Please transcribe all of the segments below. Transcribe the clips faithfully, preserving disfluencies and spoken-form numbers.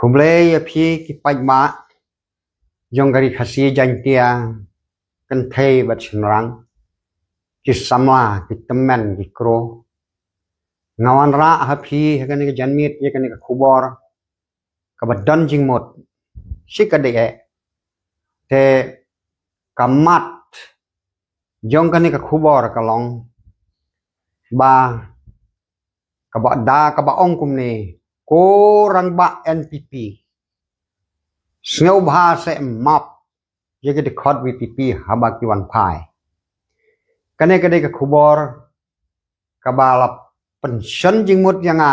Khublei ïa phi ki paidbah jong ka ri Khasi Jaiñtia, kynthei bad shynrang, ki samla, ki tymmen, ki kro. Nga wanrah ha phi ha kane ka janmiet ïa kane ka khubor kaba don jingmut shi ka dei eh. Te ka mat jong kane ka khubor ka long ba kaba da kaba ong kumne, ko rangbah N P P, sngewbha seh map ïa ki dkhot V P P haba ki wan phai. Kane ka dei ka khubor kaba la pynshon jingmut ïa nga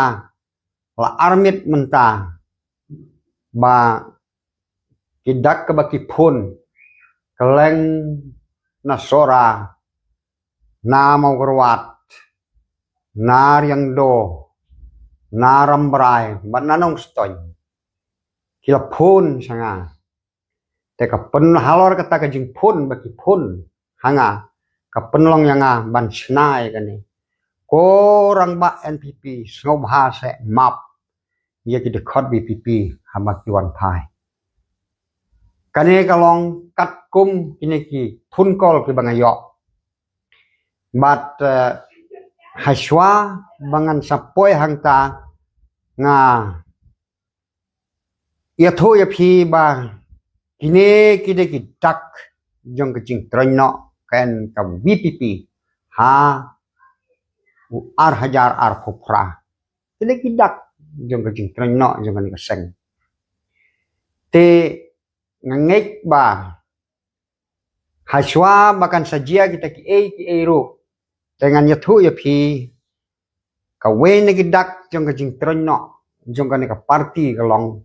la armiet mynta, ba ki dak kaba ki phun kylleng na Sohra, na Mawkyrwat, na Riangdo, na Rambrai bad na Nongstoiñ, ki la phun sha nga. Te ka pyn halor kata ka jingphun ba ki phun ha nga, ka pynlong ïa nga ban shna ïa kane. Ko rangbah N P P, sngewbha seh map ïa ki dkhot V P P haba ki wan phai. Kane ka long katkum kine ki phone call kiba nga ïoh. Bad, eh, hashwa ba ngan sa poi hangta, nga ïathuh ïa phi ba kine ki dei ki dak jong ka jingtroiñ noh ka, ka V P P ha u ar hajar arphew phra. Ki dei ki dak jong ka jingtroiñ noh jong kane ka seng. Te nga ngeit ba hashwa ba kan sa jia kita kiei kiei ruh, te ngan ïathuh ïa phi, kawei na ki dak jong ka jingtroiñ noh jong kane ka party ka long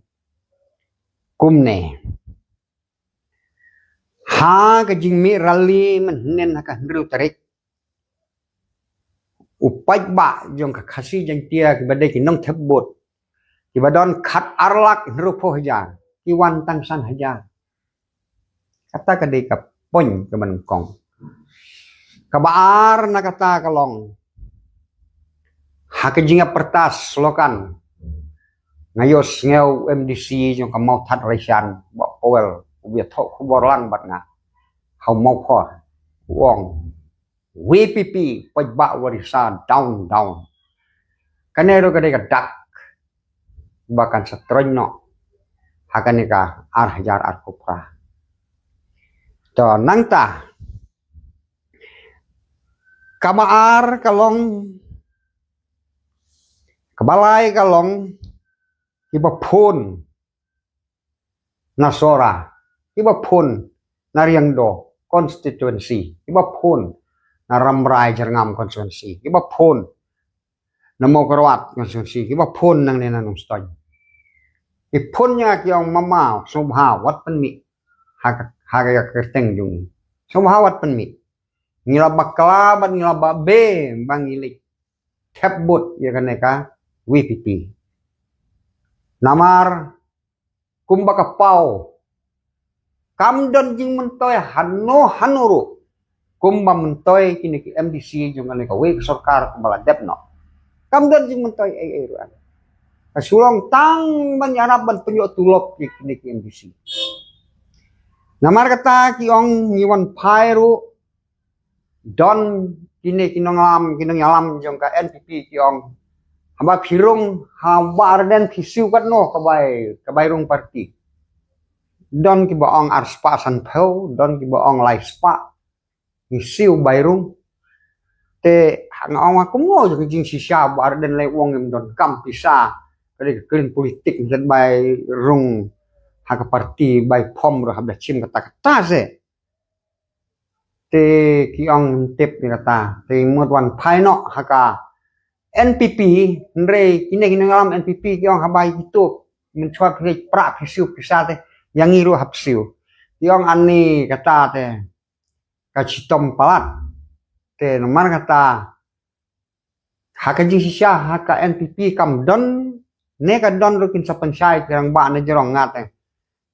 kumne. Ha ka jingmih rally mynhynnin ha ka hynriew tarik, u paidbah jong ka Khasi Jaiñtia kiba dei ki nongthep vote, kiba don khat ar lak hynriewphew hajar, ki wan tang san hajar. Kata ka dei ka point kaba nyngkong. Kaba ar na kata ka long, ha ka jingïapyrta slogan, nga ïohsngew u M D C jong ka Mawthadraishan, Bah Powell, u ba ïathoh khubor lang bad nga ha u Mawphor, u ong, "V P P, paidbah Warisa down, down." Kane ruh ka dei ka dak ba kan sa troiñ noh ha kane ka ar hajar arphew phra. To nangta, kaba ar ka long, kaba lai ka long, kiba phun na Sohra, kiba phun na Riangdo constituency, kiba phun na Rambrai Jyrngam constituency, kiba phun na Mawkyrwat constituency, kiba phun nangne na Nongstoiñ. Ki phun ïa nga ki ong, "Mama, sngewbha wat pynmih ha ka, ha ka kyrteng jong ngi. Sngewbha wat pynmih. Ngi la bakla bad ngi la babe ba ngi leit thep vote ïa kane ka V P P." Namar kumba ka paw, kam don jingmyntoi hano hano ruh kumba myntoi kine ki M D C jong kane kawei ka sorkar kumba la dep noh. Kam don jingmyntoi ei ei ruh. Ka shu long tang ban ïarap ban pynïoh tulop ïa kine ki M D C. Namar kata ki ong ngi wan phai ruh, don kine ki nongïalam, ki nongïalam jong ka N P P ki ong, "Haba phi rung ha Bah Ardent phi siew katno ka bai, ka bai rung party?" Don kiba ong arspah sanphew, don kiba ong laispah, ngi siew bai rung. Te nga ong, kumno jong ka jingshisha, Bah Ardent lei u ong ngim donkam pisa, ka dei ka kren politik, ngi bai rung ha ka party, bai form ruh haba shim kata kata se. Te ki ong, "Tip ni kata." Te mut wan phai noh ha ka N P P, hynrei kine ki nongïalam N P P ki ong, "Haba ïa kito mynshuwa phi leit prah phi siew pisa te, ïa ngi ruh hap siew." Ki ong, "Ani kata te ka shitom palat." Te namar kata ha ka jingshisha ha ka N P P kam don, ne ka don ruh kin sa pynshai ki rangbah na jrong nga te.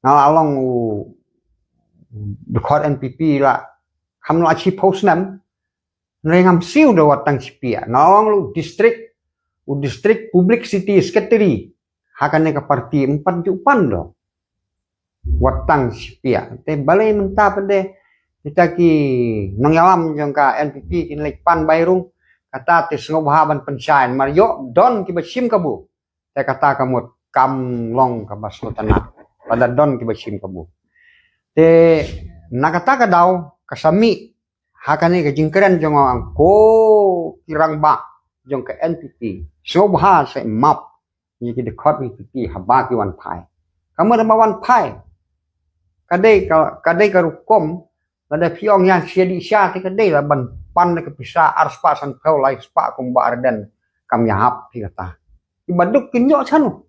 Nga la long u dkhot N P P la kham la shiphew snem, hynrei ngam siew da wat tang shi piah. Nga la long u district, u district publicity secretary ha kane ka parti, em pat ju pan doh. Wat tang shi piak. Te balei mynta pat de kita ki nongïalam jong ka N P P kin leit pan bai rung? Kata te sngewbha ban pynshai, namar ïoh don kiba shim kabu. Te kata ka mut kam long kaba sngewtynnat lada don kiba shim kabu. Te na kata ka daw ka sa mih ha kane ka jingkren jong nga, ko ki rangbah jong ka N P P, sngewbha sa map ïa ki dkhot N P P haba ki wan phai. Ka mut haba wan phai, ka dei ka, ka dei ka rukom, lada phi ong ïa sha dih sha te ka dei la ban pan da ka pisa ar spah san phew lai spah kum Bah Ardent, kam ïahap phi kata. Ki baduk kin ïoh shano?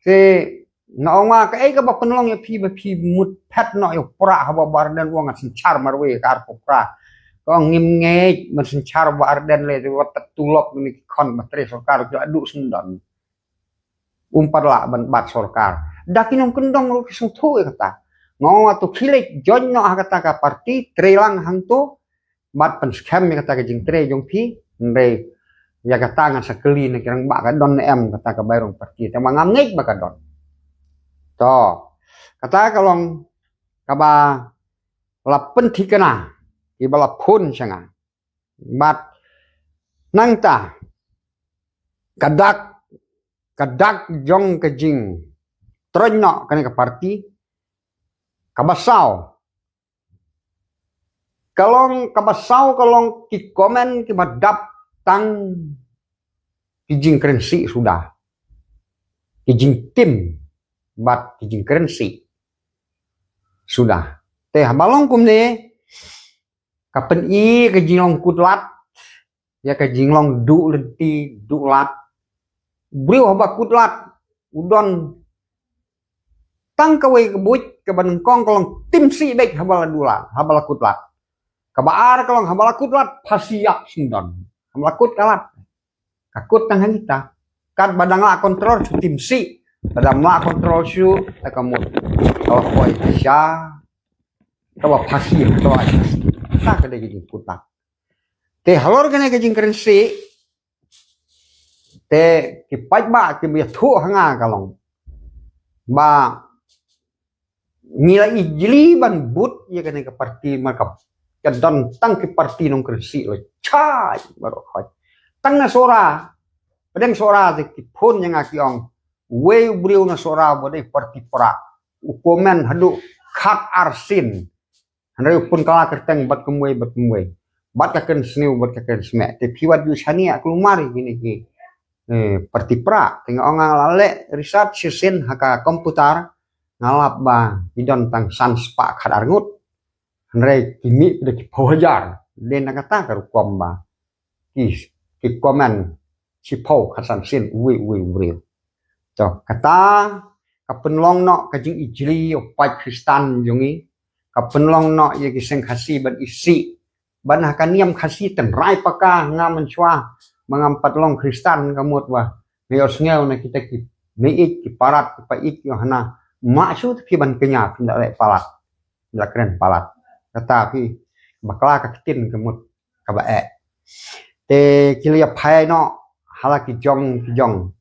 Te nga ong ma, kaei kaba pynlong ïa phi ba phi mut phet noh ïa u prah haba Bah Ardent u ong ngan synshar marwei ka arphew phra? Ka ong ngim ngeit ban synshar Bah Ardent lei, te wat tulop ngi ki khon ba trei sorkar ki la duh syndon. Um pat lah ban bat sorkar. Da ki nongkyndong ruh ki sngewthuh ïa kata. Nga ong to khie leit join noh ha kata ka parti, trei lang hangto, bad pynskhem ïa kata ka jingtrei jong phi. Hynrei ïa kata ngan sa kylli na ki rangbah, ka don ne em kata ka bai rung parti, te ma ngam ngeit ba ka don. To, kata ka long kaba la pynthikna kiba la phone sha nga. Bad nangta ka dak, ka dak jong ka jingtroiñ noh kane ka parti, kaba saw ka long, kaba saw ka long ki comment kiba dap tang ki jingkren sih suda, ki jingtim bad ki jingkren sih suda. Te haba long kumne, ka pyni ka jinglong kut lad ïa ka jinglong duh lynti duh lad. Briew haba kut lad u don tang kawei ka buit, kaba nyngkong ka long tim sih beit haba la duh lad, haba la kut lad. Kaba ar ka long haba la kut lad phasi ïap syndon. Haba la kut ka lad, ka kut tang ha kita. Katba dang lah kontrol shu tim sih, lada ym lah kontrol shuh te ka mut ka la poi sha kaba phasi, kaba phasi. Ta ka dei ka jingkut lad. Te halor kane ka jingkren sih, te ki paidbah kiba ïathuh ha nga ka long ba ngi la ijli ban bud ïa kane ka parti, namar ka don tang ki parti nongkren sih la chai baroh khoit. Tang na Sohra, pdeng Sohra te ki phone ïa nga ki ong, wei u briew na Sohra ba dei parti prah, u comment haduh khat ar sien. Hynrei u pynkylla kyrteng bad kumwei bad kumwei, bad ka kren sniew bad ka kren smiej. Te phi wat ju shaniah kulmar ïa kine ki, eh, parti prah. Te nga ong nga la leh research shisien ha ka komputar, nga lap ba ki don tang san spah khat ar ngut. Hynrei ki mih da ki phew hajar. Dei na kata ka rukom ba ki, ki comment shiphew khatsan sien uwei uwei u briew. To, kata ka pynlong noh ka jingijli ïa u paid Khristan jong ngi, ka pynlong noh ïa ki seng Khasi ban isih, ban ha ka niam Khasi tynrai paka. Nga mynshuwa ba ngam pat long Khristan ka mut ba nga ïohsngew na kita ki meiieid ki parat ki paieit ïoh hana, ma shu te phi ban kñia phin da leh palat, da kren palat. Kata phi bakla ka ktien ka mut kaba eh. Te ki la ïa phai noh ha la ki jong ki jong.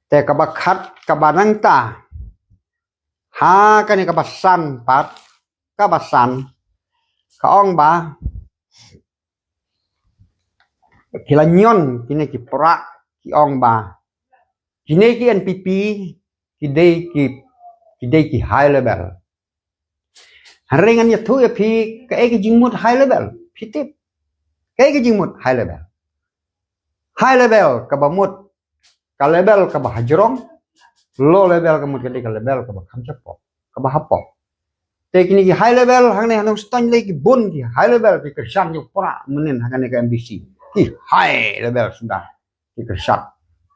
Te kaba khat, kaba nangta, ha kane kaba san pat, kaba san, ka ong ba ki la ñion kine ki prah, ki ong ba kine ki N P P ki dei ki, ki dei ki high level. Hynrei ngan ïathuh ïa phi kaei ka jingmut high level. Phi tip kaei ka jingmut high level? High level kaba mut ka level kaba hajrong, low level ka mut ka dei ka level kaba kham shapoh, kaba hapoh. Te kine ki high level hangne ha Nongstoiñ lei ki bun ki high level ki kyrshan ïa u prah mynnin ha kane ka M D C. Ki high level suda ki kyrshan.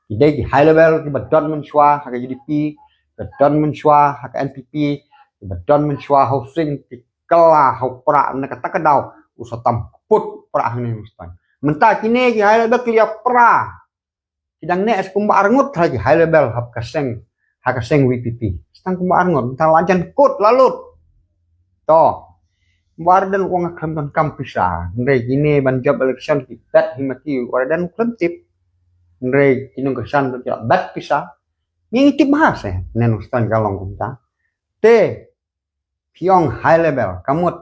Ki dei ki high level kiba don mynshuwa ha ka U D P, kiba don mynshuwa ha ka N P P, kiba don mynshuwa ha u Sing, ki kylla ha u prah. Na kata ka daw u sa tam kput prah hangne ha Nongstoiñ. Mynta kine ki high level ki la ïa prah, ki dang neh sa kumba arngut ha ki high level ha ka seng, ha ka seng V P P. Sa tang kumba arngut, mynta la jan kut la lut. To, Bah Ardent u ong nga khlem donkam pisa. Hynrei kine ban jop election ki bet hi ma ki, Bah Ardent u khlem tip. Hynrei ki nongkyrshan ruh ki la bet pisa. Ngi tip bha se ne nongstoiñ ka long kumta. Te phi ong high level, ka mut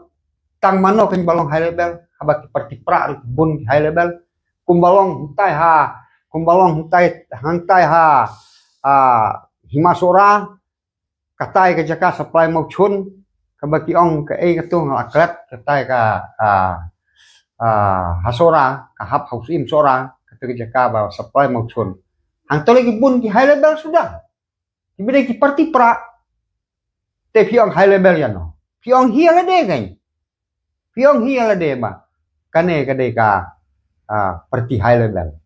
tang mano kan ba long high level? Haba ki parti pra ruh bun ki high level. Kumba long hangtai ha, kumba long hangtai, hangtai ha, ah, Hima Sohra, katai ka jaka supply mawchun, kaba ki ong ka ei ka tung la klet, katai ka, ah, ah, ha Sohra, ka hap ha u Syiem Sohra, katai ka jaka ba supply mawchun. Hangto le ki bun ki high level suda. Ki bide ki parti pra. Te phi ong high level ïa no? Phi ong hi ïa lade kan? Phi ong hi ïa lade ba kane ka dei ka, ah, parti high level.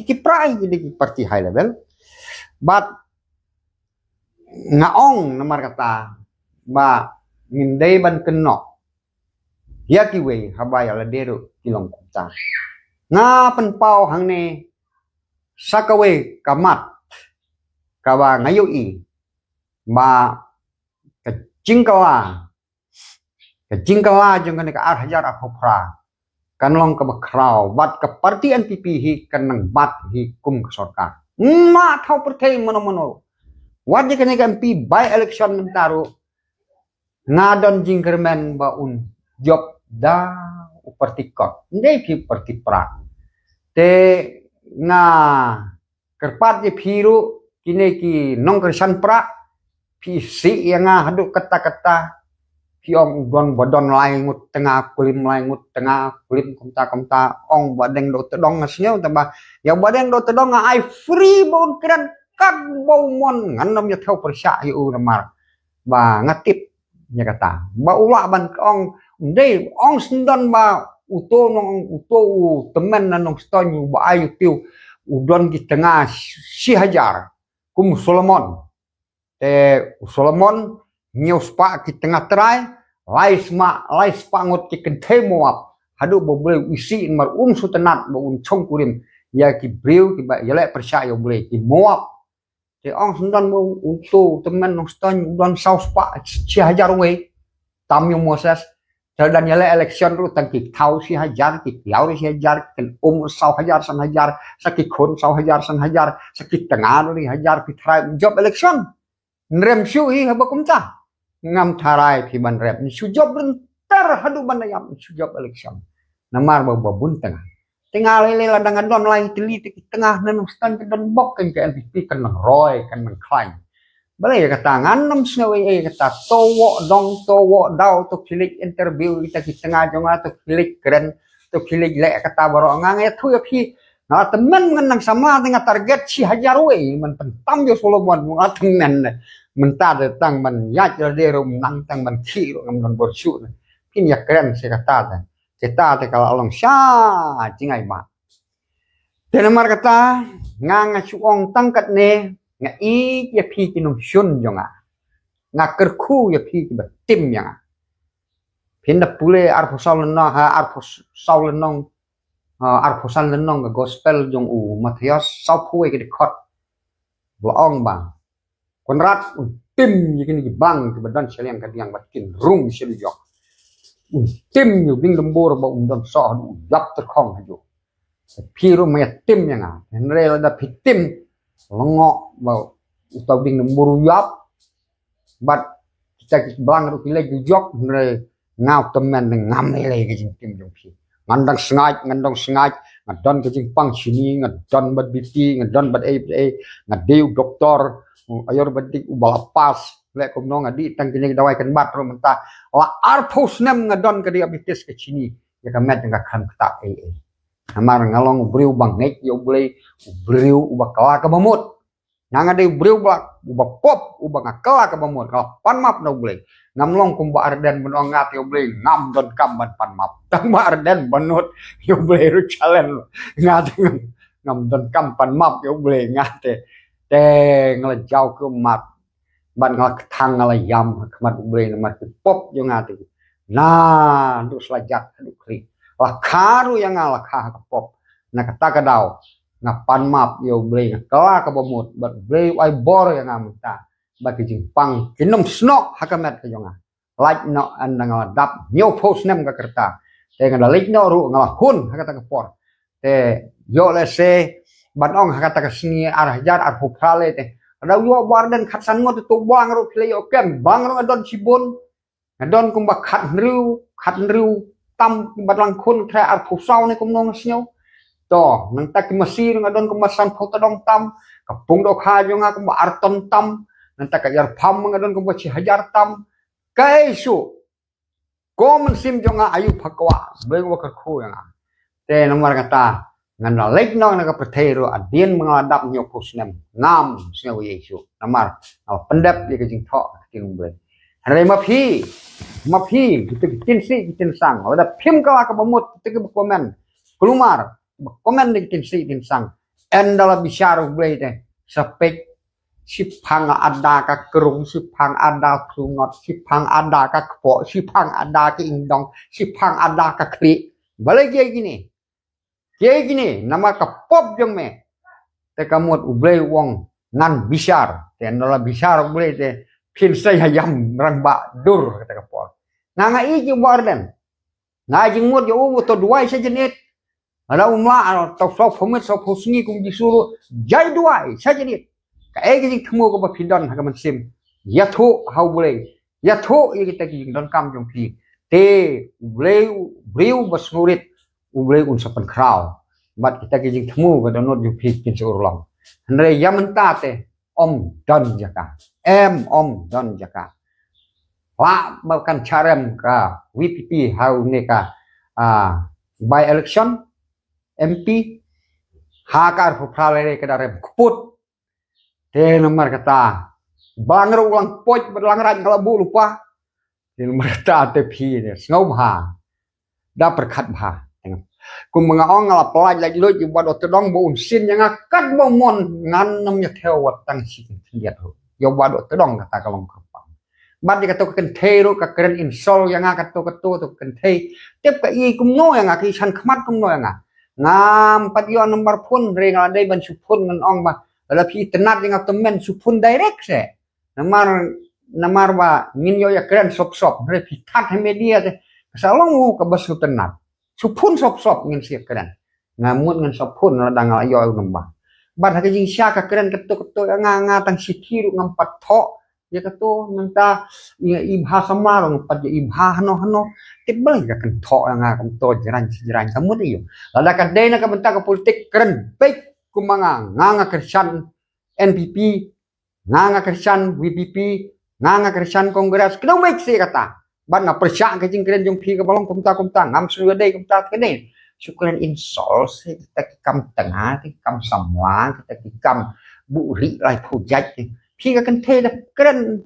Ki pra ki dei ki parti high level. But nga ong namar kata ba ngim dei ban kynnoh ïa kiwei haba ïa lade ruh ki long kumta. Nga pynpaw hangne sa kawei ka mat kaba nga ïohi ba ka jingkylla, ka jingkylla jong kane ka ar hajar arphew phra kan long kaba khraw bad ka parti N P P hi kan nang bat hi kum ka sorkar. Ym thaw pyrthei mano mano. Wat ïa kane ka M P by election mynta ruh nga don jingkyrmen ba un jop da u parti kot, ym dei phi parti pra. Te nga kyrpad ïa phi ruh, kine ki nongkyrshan pra, phi sih ïa nga haduh katta katta. Phi ong u don ba don lai ngut tnga, klim lai ngut tnga, klim kumta kumta, ong Bah Deng Dohtdong, nga sngew tang ba ïa Bah Deng Dohtdong nga ai free ba un kren katba u mon, ngan ym ïa thew pyrshah ïa u namar ba nga tip ïa kata ba u lah ban ong. Ym dei, ong sngewdon ba uto nong, uto u tymmen na nongstoiñ uba ai u tiew u don ki tnga shi hajar kum u Solomon. Te u Solomon hynñiew spah ki tnga trai, lai spah, lai spah ngut ki kynthei Moab. Haduh ba U Blei u isih namar um sngewtynnat ba un shongkurim ïa ki briew kiba ïaleh pyrshah ïa U Blei, ki Moab. Te ong sngewdon ba uto u tymmen nongstoiñ u don saw spah shi hajar wei. Tam ïa u Moses. Te lada ïaleh election ruh tang ki thaw shi hajar, ki tiaw ruh shi hajar, ki kynum saw hajar san hajar, sa ki khun saw hajar san hajar, sa ki tnga ruh shi hajar, phi trai jop election. Nrem shuh hi haba kumta. Ngam tharai phi ban rem. Shu jop rynter haduh ban da ïap, shu jop election. Namar ba ba bun tnga. Tnga lei lei lada nga don lai tylli te ki tnga na nongstoiñ ka don bok kan ka N P P kan nang roi, kan nang khlaiñ. Balei kata ngan ym sngew ei ei kata, to woh dong, to woh daw, to khie leit interview kita ki tnga jong nga, to khie leit kren, to khie leit leh kata baroh. Nga nga ïathuh ïa phi, nga tymmen ngan nang samla te nga target shi hajar wei, man pyntam ïa u Solomon, nga tymmen. Mynta te tang ban ïaid ruh de ruh nang tang ban khih ruh ngam don bor shuh. Phin ïa kren shi kata te. Kita te ka la long sha jingai ba. Te namar kata nga nga shu ong tang katne, nga ïeit ïa phi ki nongshun jong nga. Nga kyrkhu ïa phi kiba tim ïa nga. Phin da pule arphew saw lynnong, ha, arphew saw lynnong, ha, arphew san lynnong ka gospel jong u Mathaios, sawphew wei ka dkhot. Ba la ong ba Kynrad un tim ïa kine ki bang kiba don sha liang ka diang bad kin rung sha dujok. Un tim ïa u dieng dymbur ba un don soh haduh u ïap tyrkhong hajuh. Phi ruh ma ïa tim ïa nga. Hynrei lada phi tim, lyngngoh ba uta u dieng dymbur u ïap. Bad kita ki bang ruh ki leit dujok, hynrei nga u tymmen ne ngam lei lei ka jingtim jong phi. Ngan dang sngaid, ngan dang sngaid, nga don ka jingpang shini, nga don bad B P, nga don bad ei bad ei, nga dei u doktor, u ayurvedic uba la pass, leh kumno nga dei tang kine ki dawai kynbat ruh mynta. La arphew snem nga don ka diabetes ka shini, ïa ka met nga kham ktah ei ei. Namar nga long u briew ba ngeit ïa U Blei, u briew uba kylla kaba mut. Nga nga dei u briew ba, uba pop, uba nga kylla kaba mut, nga la pan map na U Blei. Ngam long kum Bah Ardent ban ong nga te ïa U Blei ngam donkam ban pan map. Tang Bah Ardent ba nud ïa U Blei ruh challenge. Nga te ngam, ngam donkam pan map ïa U Blei nga te. Te nga la jaw ki ummat. Bad nga la kthang, nga la ïam ha khmat U Blei namar ki pop jong nga te. Naduh sla jat haduh khlieh. La kha ruh ïa nga la kha ha ka pop. Na kata ka daw nga pan map ïa U Blei, nga kylla kaba mut bad U Blei u ai bor ïa nga mynta. Bad ki jingpang kin ym snoh ha ka met ka jong nga. Lait noh ynda nga la dap hynñiewphew snem ka rta. Te nga da leit noh ruh nga la hun ha kata ka por. Te ïoh lehse ban ong ha kata ka sngi ar hajar arphew phra lei te Lada u ïoh Bah Ardent khatsan ngut, to bang ruh phi la ïoh kem, bang ruh nga don shibun. Nga don kumba khathynriew, khathynriew tam, bad lang khun trai arphew saw ne kumno nga sngew. To, nangta ki masi ruh nga don kumba sanphew tdong tam, ka pung dohkha jong nga kumba ar ton tam, nangta ka ïarpham nga don kumba shi hajar tam. Kaei shuh, ko mynsiem jong nga aïu pha kwah, bad u ba kyrkhu ïa nga. Te namar kata, ngan da leit noh na ka pyrthei ruh, hadien ba nga la dap hynñiewphew snem, ngam sngew ei ei shuh. Namar nga la pyndep ïa ka jingthoh ka ktien U Blei. Hynrei ma phi, ma phi, kita ki ktien sih, ki ktien sang, lada phim kylla kaba mut, kita kiba comment, kulmar ba comment da ki ktien sih, ktien sang, ynda la bishar U Blei te, sa peit, shiphang ada ka krung, shiphang ada ka klungot, shiphang ada ka kpoh, shiphang ada ka ingdong, shiphang ada ka khlieh. Balei kiei kine? Kiei kine, namar ka pop jong me. Te ka mut U Blei u ong, ngan bishar. Te ynda la bishar U Blei te, phin sa ïa ïam rangbah dur, kata ka por. Nga nga ïeit ïa u Bah Ardent. Nga jingmut ïa u, to duwai sa jynit. Lada um lah, to sawphew miet, sawphew sngi kum u Jisu ruh, jai duwai sa jynit. Kaei ka jingthmu kaba phi don ha ka mynsiem, ïathuh ha U Blei, ïathuh ïa kita ki jingdonkam jong phi. Te U Blei, U Blei uba sngewrit, U Blei un sa pynkhraw. Bad kita ki jingthmu ka dohnud jong phi kin sa urlong. Hynrei ïa mynta te, ym don jaka. Em, ym don jaka. Lah ba kan shah rem ka V P P ha une ka, ah, by election M P, ha ka arphew phra lei ka da rem kput. Te namar kata, bang ruh u lang poit bad lang raid nga la buh lypa. Te namar kata te phi ne sngewbha, da pyrkhat bha. Kum nga ong, nga la pyllait lait luid ïa u Bah Dohtdong ba un sien ïa nga katba mon, ngan ym ïa thew wat tang shi khyndiat ruh ïa u Bah Dohtdong, kata ka long kyrpang. Bad ïa kato ka kynthei ruh ka kren insult ïa nga, kato kato, kato ka kynthei. Tip ka i kumno ïa nga, ka i shan khmat kumno ïa nga. Ngam pat ïoh number phone, hynrei nga la dei ban shu phone, ngan ong ba lada phi itynnad ïa nga tymmen, shu phone direct seh. Namar, namar ba ngin ïoh ïa kren sop sop, hynrei phi thad ha media te, ka sa long u kaba sngewtynnad. Shu phone sop sop ngin sa ïa kren. Nga mut ngan sa phone lada nga la ïoh ïa u number. Bad ha ka jingshisha ka kren kato kato ïa nga, nga tang shithi ruh ngam pat thoh ïa kato. Nangta i, i bha samla ruh ngam pat ïa i bha hano hano. Te balei ka kynthoh ïa nga kumto jrang jrang, ka mut aïu? Lada ka dei na ka bynta ka politik, kren beit kumba nga, nga nga kyrshan N P P, nga nga kyrshan V P P, nga nga kyrshan Congress, kdew beit shi kata. Bad nga pyrshah ka jingkren jong phi kaba long kumta kumta, ngam shu ïadei kumta, kane shu kren insult shi, kita ki kam tnga, ki kam samla, kita ki kam buhrieh laiphew jait. Phi ka kynthei da kren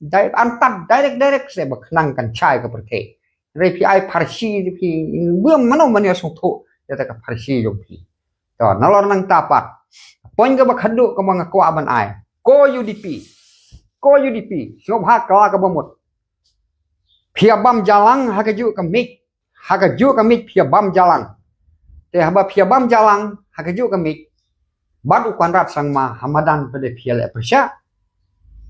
dei antad, direct direct shi ba khnang kan shai ka pyrthei. Hynrei phi ai pharshi, phi, bym mano mano sngewthuh ïa kata ka pharshi jong phi. To, nalor nangta pat, point kaba khadduh kaba nga kwah ban ai, ko U D P, ko U D P, sngewbha kylla kaba mut. Phi ïa bam jalang ha kajuh ka miej, ha kajuh ka miej phi ïa bam jalang. Te haba phi ïa bam jalang ha kajuh ka miej, bad u Conrad Sangma ha madan pat de phi ïa leh pyrshah.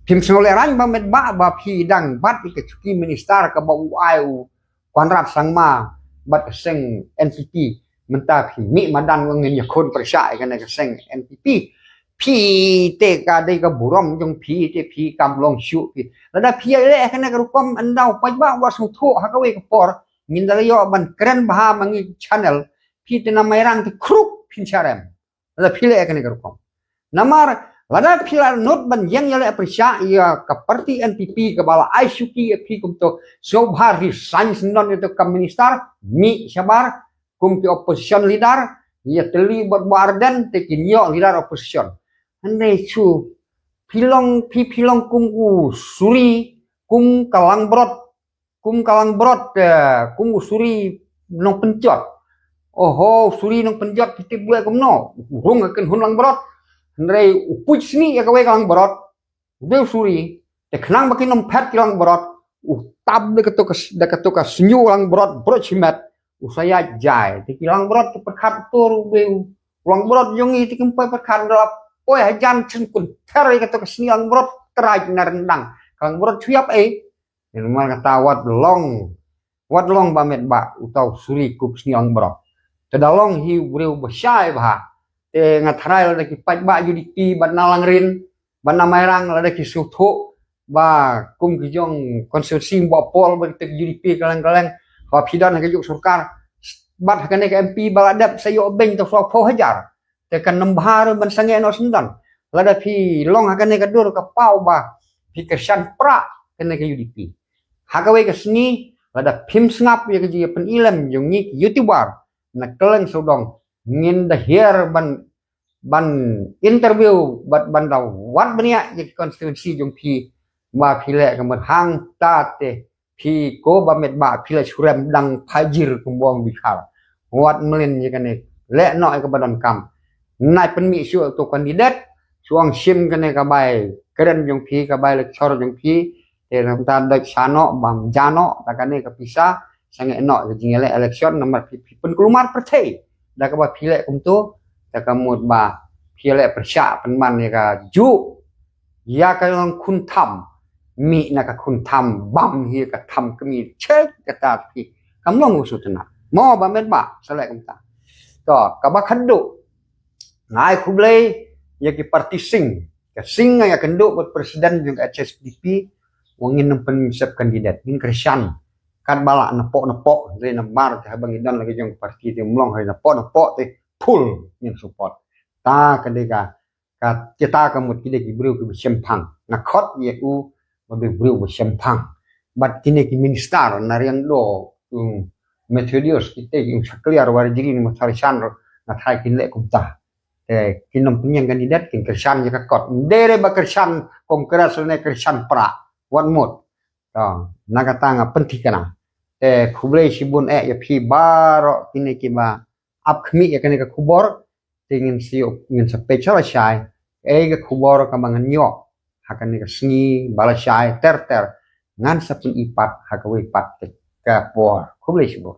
Phim sngewlehraiñ ba met ba, ba phi dang bat ïa ka chuki minister kaba u ai u Conrad Sangma bad ka seng N P P. Mynta phi mih madan, ngin ïakhun pyrshah ïa kane ka seng N P P. Phi te ka dei ka burom jong phi te phi kam long shuh phi. Lada phi ïa leh kane ka rukom, ynda u paidbah u sngewthuh ha kawei ka por, ngin da la ïoh ban kren bha ma ngi channel. Phi te na Mairang te khruk phin shah rem. Lada phi leh kane ka rukom. Namar lada phi la nud ban ïeng ïaleh pyrshah ïa ka party N P P kaba la ai shuki ïa phi kumto, sngewbha resign syndon ïa to kam minister, mih shabar kum ki opposition leader, ïatylli bad Bah Ardent te kin ïoh leader opposition. Hynrei shu phi long, phi, phi long kum u suri, kum ka langbrot, kum ka langbrot, eh, kum u suri nongpynjot. Oho, u suri nongpynjot phi tip u leh kumno? U rung ha kynhun langbrot. Hynrei u puj snieh ïa kawei ka langbrot, u dei u suri. Te khnang ba kin ym phet ki langbrot, u tap da kato ka s-, da kato ka snieh langbrot, brot shimet, u sa ïaid jai. Te ki langbrot ki pyrkhat, uto u dei u langbrot jong ngi, te kim poi pyrkhat, da la poi hajan shen kynther ïa kato ka snieh langbrot, trai na ryndang. Ka langbrot shu ïap ei. Namar kata wat long, wat long ba met ba uta u suri kup snieh langbrot. Te da long hi u briew ba shai bha. Te nga tharai lada ki paidbah U D P bad na Langrin, Ba na Mairang lada ki sngewthuh ba kum ki jong constituency ba pol ba ki tek U D P kylleng kylleng, ba phi don ha ka juk sorkar, bad ha kane ka M P ba la dep sa ïoh beiñ te saw phew hajar. Te ka nambha ruh ban sangeh noh shen don. Lada phi long ha kane ka dur ka paw ba phi kyrshan pra kane ka U D P. Ha kawei ka sngi lada phim sngap ïa ka jingïapynilem jong ngi ki YouTuber na kylleng sawdong, ngin da hiar ban, ban interview bad ban da wad bniah ïa ki constituency jong phi ba phi leh ka mut hangta te phi ko Bah Metbah phi la shu rem dang phajir kum bong bikhar. Wat mlien ïa kane, leh noh ïa kaba donkam. Nai pynmih shuh uto u candidate, shu ong shim kane ka bai kren jong phi, ka bai lecture jong phi, te nangta doi sha noh bam ja noh da kane ka pisa, sangeh noh ïa ka jingïaleh election namar phi, phi pynkulmar pyrthei da kaba phi leh kumto. Da ka mut ba phi leh pyrshah pynban ïa ka juk ïa ka long khun tham, mih na ka khun tham, bam hi ka tham kmie, check kata phi. Kam long u sutna. Mo Bah Metbah, sa leh kumta. To, kaba khadduh, nga ai khublei ïa ki party sing. Ka sing nga ïakynduh bad president jong ka H S P D P, wa ngin nym pynsep candidate, ngin kyrshan. Katba lah na pok na pok, dei namar te haba ngi don la ki jong ka party te ym long, haba na pok na pok te full ngin support. Ta ka dei ka, ka kita ka mut ki dei ki briew kiba shemphang. Nga khot ïa u ba dei briew ba shemphang. Bad kine ki minister na Riangdo, um, Methodius, kita ki, um, Shakliar, Warjri, Masarishan, nga tharai kin leh kumta. Te kin nym pynïeng candidate, kin kyrshan ïa ka kot. Ym dei re ba kyrshan Congress ne kyrshan pra. Wat mut. To, na kata nga pynthikna. Te khublei shibun eh ïa phi baroh kine kiba ap khmih ïa kane ka khubor. Te ngin sa ïoh, ngin sa peit sha lashai. Ei ka khubor kaba ngan ïoh ha kane ka sngi ba lashai ter ter, ngan sa pyni pat ha kawei pat ka por. Khublei shibun.